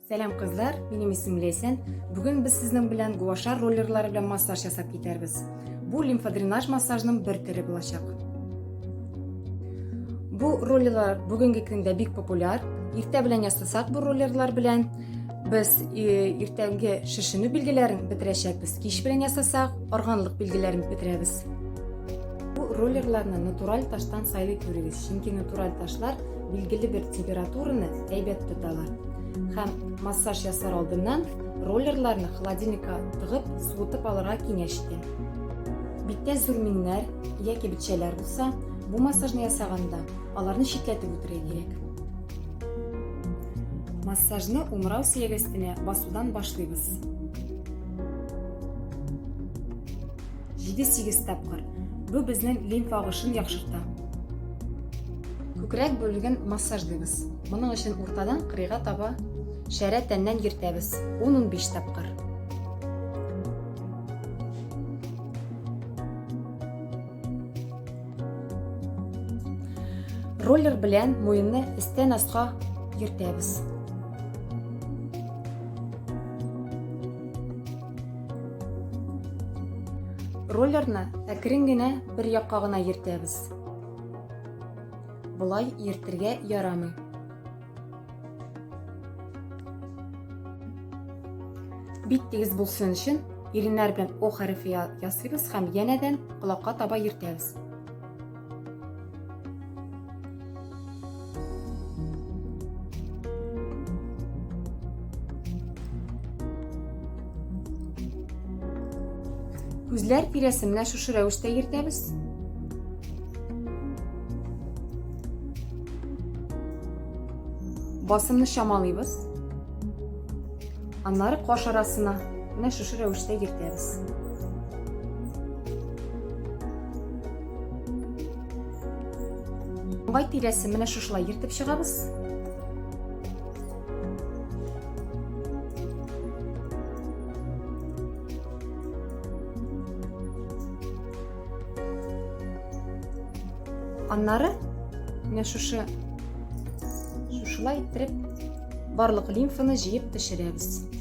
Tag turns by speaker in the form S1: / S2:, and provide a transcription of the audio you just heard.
S1: Сәлам кызлар, минем исемем Ләйсән. Бүген без сезнең белән гуашар роллерлары белән массаж ясап китәрбез. Бу лимфодренаж массажының бер төре булачак. Бу роллерлар бүгенге көндә бик популяр. Иртә белән ясасак бу роллерлар белән без э, иртәнге шешенү билгеләрен бетерәчәкбез. Кич белән ясасак, арганлык билгеләрен бетерәбез. Бу роллерларны натураль таштан сайлый күрегез, чөнки натураль ташлар билгеле бер температураны әйбәт тоталар. Һәм массаж ясар алдыннан роллерларны холодильникка тыгып, суытып алырга киңәш итәм. Биттә зур миңнәр яки бетчәләр булса, бу массажны ясаганда аларны читләтеп үтәргә кирәк. Массажны умрау сөяге өстенә басудан башлыйбыз. 7-8 тапкыр. Бу безнең лимфа агышын яхшырта. Күкрәк бүлеген массажлыйбыз. Моның өчен уртадан кырыйга таба шәрә тәннән йөртәбез. 10-15 тапкыр. Роллер белән муенны өстән аска йөртәбез. Роллерны әкрен генә бер якка гына йөртәбез. Болай йөртергә ярамый. Бит тигез булсын өчен иреннәр белән О хәрефе ясыйбыз һәм янәдән колакка таба йөртәбез. Күзләр тирәсе менә шушы рәвештә йөртәбез. Басымны чамалыйбыз. Аннары каш арасына менә шушы рәвештә йөртәбез. Маңгай тирәсе менә шушылай ертып чыгабыз. Аннары менә шушы шушылай иттереп барлык лимфаны җыеп төшерәбез.